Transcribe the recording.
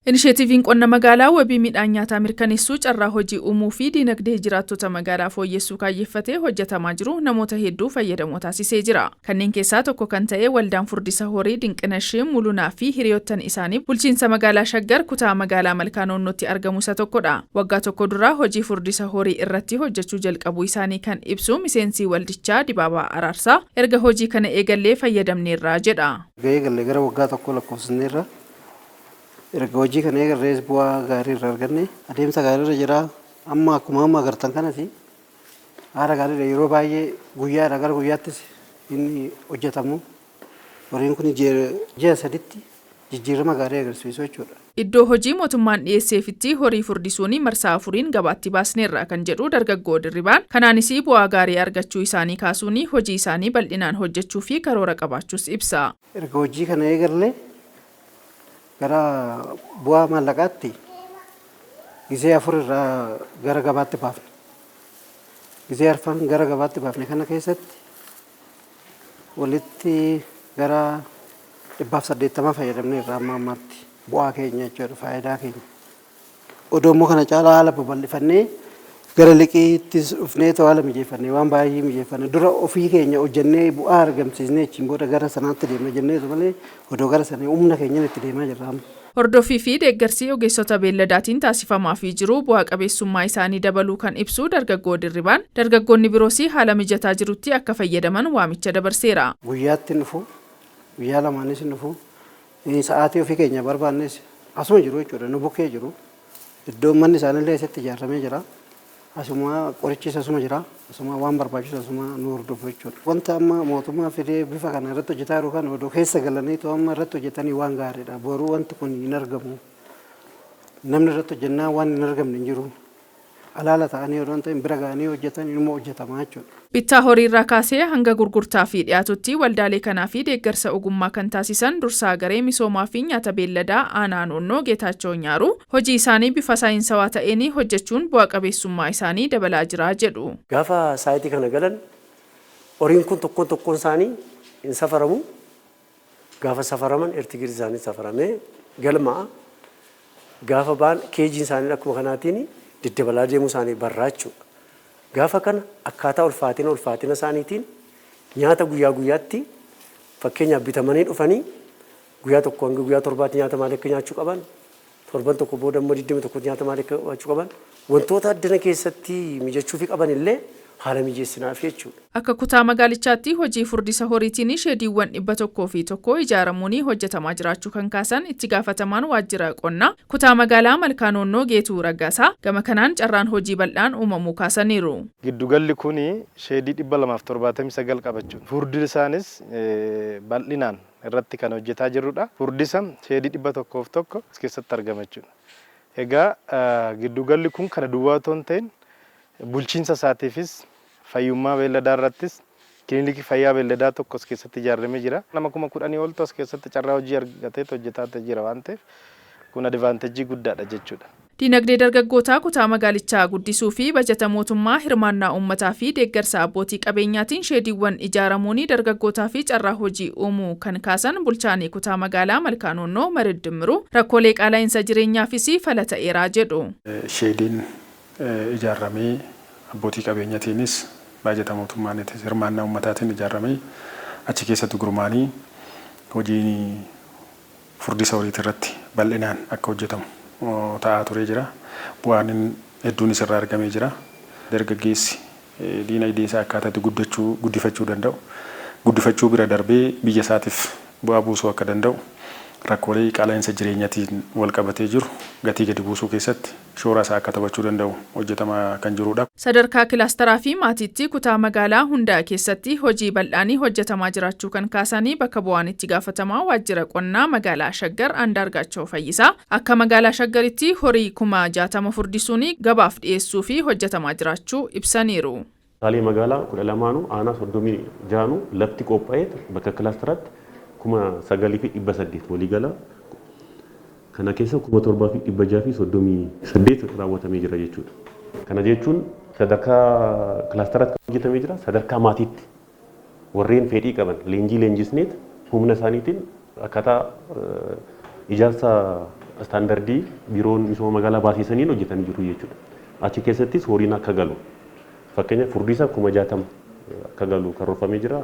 Inisheetiiviin qonna magaalaa wabii midhaan nyaataa mirkaneessuu, carraa hojii uumuu fi diinagdee jiraattota magaalaa fooyyessuu kaayyeffatee hojjetamaa jiru namoota hedduu fayyadamoo taasisee jira. Kanneen keessaa tokko kan ta'e waldaan furdisa horii Dinqinashii Mulunaa fi hiriyoottan isaanii bulchiinsa magaalaa Shaggar kutaa magaalaa Malkaa Noonnootti argamu isa tokkodha. Waggaa tokko dura hojii furdisa horii irratti hojjechuu jalqabuu isaanii kan ibsu miseensi waldichaa Dibaabaa Araarsaa, erga hojii kana eegallee fayyadamneerra jedha. Erga eegallee gara waggaa tokko lakkoofsisneerra. Erga hojii kana eegallees bu'aa gaarii irraa arganne. Adeemsa gaariirra jira. Amma akkuma amma agartan kanati haala gaariidha. Yeroo baay'ee guyyaadhaa gara guyyaattis inni hojjetamu. Horiin kun ji'a 3tti jijjiirama gaarii agarsiisu jechuudha. Iddoo hojii mootummaan dhiyeesseefitti horii furdisuun marsaa 4n gabaatti baasneerra kan jedhu dargaggoo Dirribaan, kanaanis bu'aa gaarii argachuu isaanii kaasuun hojii isaanii bal'inaan hojjechuuf karoora qabaachuus ibsa. Erga hojii kana eegallee gara bu'aa maallaqaatti gizee 4 irraa gara gabaatti baafne. Gizee arfan gara gabaatti baafne kana keessatti walitti gara 180 fayyadamneerra amma ammaatti bu'aa keenya jechuudha, faayidaa keenya. Odoo immoo kana caalaa haala babal'ifannee gara liqiittis dhufnee haala mijeeffannee waan baay'ee mijeeffanne dura ofii keenya hojjennee bu'aa argamsiisnee achiin booda gara sanaatti deemna jenneetu malee odoo gara sana humna keenyan itti deemaa jirra amma. Hordoffii fi deeggarsi ogeessota beelladaatiin taasifamaafii jiru bu'aa qabeessummaa isaanii dabaluu kan ibsu dargaggoo Dirribaan, dargaggoonni biroos haala mijataa jirutti akka fayyadaman waamicha dabarseera. Guyyaatti hin dhufu, guyyaa lamaanis hin dhufu, sa'aatii ofii keenya barbaannes asuma jiru jechuudha, nu bukkee jiru. Iddoon manni isaanillee asitti ijaaramee jira. Asuma qorichis asuma jira. Asuma waan barbaachisu asuma nu hordofu jechuudha. Wanta amma mootummaa fidee bifa kana irratti hojjetaa jiru kana odoo keessa galanii too amma irratti hojjetanii waan gaariidha. Boruu wanti kun hin argamu. Namni irratti hojjennaa waan hin argamne hin jiru. Alaala ta'anii odoo hin ta'in bira ga'anii hojjetan inuma hojjetamaa jechuudha. Bittaa horiirraa kaasee hanga gurgurtaa fi dhiyaatutti waldaalee kanaa fi deeggarsa ogummaa kan taasisan dursaa garee misoomaa fi nyaata beelladaa aanaa Noonnoo Geetaachoo Nyaaruu hojii isaanii bifa saayinsawaa ta'een hojjechuun bu'a qabeessummaa isaanii dabalaa jira jedhu. Gaafa saayitii kana galan horiin kun tokkoon tokkoon isaanii hin safaramu. Gaafa safaraman ertigirri isaanii safaramee galma'a. Gaafa ba'an keejiin isaanii akkuma kanaatiin daddabalaa deemuu isaanii barraa jechuudha. Gaafa kana akkaataa ulfaatina ulfaatina isaaniitiin nyaata guyyaa guyyaatti fakkeenyaaf bitamanii dhufanii guyyaa tokko hanga guyyaa torbaatti nyaata maalii akka nyaachuu qaban, torban tokko booda immoo 21 nyaata maalii akka nyaachuu qaban, wantoota addana keessatti mijachuufii qaban illee haala mijeessinaaf jechuudha. Akka kutaa magaalichaatti hojii furdisa horiitiin sheediiwwan 101 ijaaramuun hojjetamaa jiraachuu kan kaasan itti gaafatamaan waajjira qonnaa kutaa magaalaa Malkaa Noonnoo Geetuu Raggaasaa, gama kanaan carraan hojii bal'aan uumamuu kaasaniiru. Giddugalli kun sheedii 279 qaba jechuudha. Furdisaanis bal'inaan irratti kan hojjetaa jirrudha. Furdisa sheedii 101 as keessatti argama jechuudha. Egaa giddugalli kun kana duwwaa otoo hin ta'in bulchiinsa isaatiifis fayyummaa beelladaa irrattis kilinikii fayyaa beelladaa tokko as keessatti ijaaramee jira. Nama 10,000 oltu as keessatti carraa hojii argatee hojjetaa jira waan ta'eef kun advaanteejii guddaadha jechuudha. Dinagdee dargaggootaa kutaa magaalichaa guddisuu fi bajata mootummaa hirmaannaa uummataa fi deeggarsa abbootii qabeenyaatiin sheediiwwan ijaaramuun dargaggootaa fi carraa hojii uumuu kan kaasan bulchaanii kutaa magaalaa Malkaa Noonnoo Marid Dimmiruu rakkoolee qaala'iinsa jireenyaafis fala ta'eeraa jedhu. Sheediin ijaaramee abbootii qabeenyatiinis baajata mootummaaniitis hirmaannaa uummataatiin ijaaramee achi keessatti gurmaanii hojiin furdisa horiitii irratti bal'inaan akka hojjetamu ta'aa turee jira. Bu'aan hedduunis irraa argamee jira. Dargaggeessi diinagdee isaa akkaataa itti guddachuu guddifachuu danda'u guddifachuu bira darbee biyya isaatiif bu'aa buusuu akka danda'u rakkoolee qaala'insa jireenyatiin wal qabatee jiru gatii gadi buusuu keessatti shoora isaa akka taphachuu danda'u hojjetamaa kan jirudha. Sadarkaa kilaastaraa fi maatiitti kutaa magaalaa hundaa keessatti hojii bal'aanii hojjetamaa jiraachuu kan kaasanii bakka bu'aan itti gaafatamaa waajjira qonnaa magaalaa Shaggar Andaargaachoo Fayyisaa akka magaalaa Shaggaritti horii 60,000 furdisuun gabaaf dhiyeessuu fi hojjetamaa jiraachuu ibsaniiru. Kutaalee magaalaa 12 aanaa 36 lafti qophaa'ee bakka kilaastaraatti 9,800 waliigala kana keessa 7,638 raawwatamee jira jechuudha. Kana jechuun sadarkaa kilaastaraatti hojjetamee jira, sadarkaa maatiitti warreen fedhii qaban leenjii leenjisneet humna isaaniitiin akkaataa ijaarsa istaandardii biiroon misooma magaalaa baasisaniin hojjetanii jiru jechuudha. Achi keessattis horiin akka galu, fakkeenyaaf furdisa 60,000 akka galu karoorfamee jira.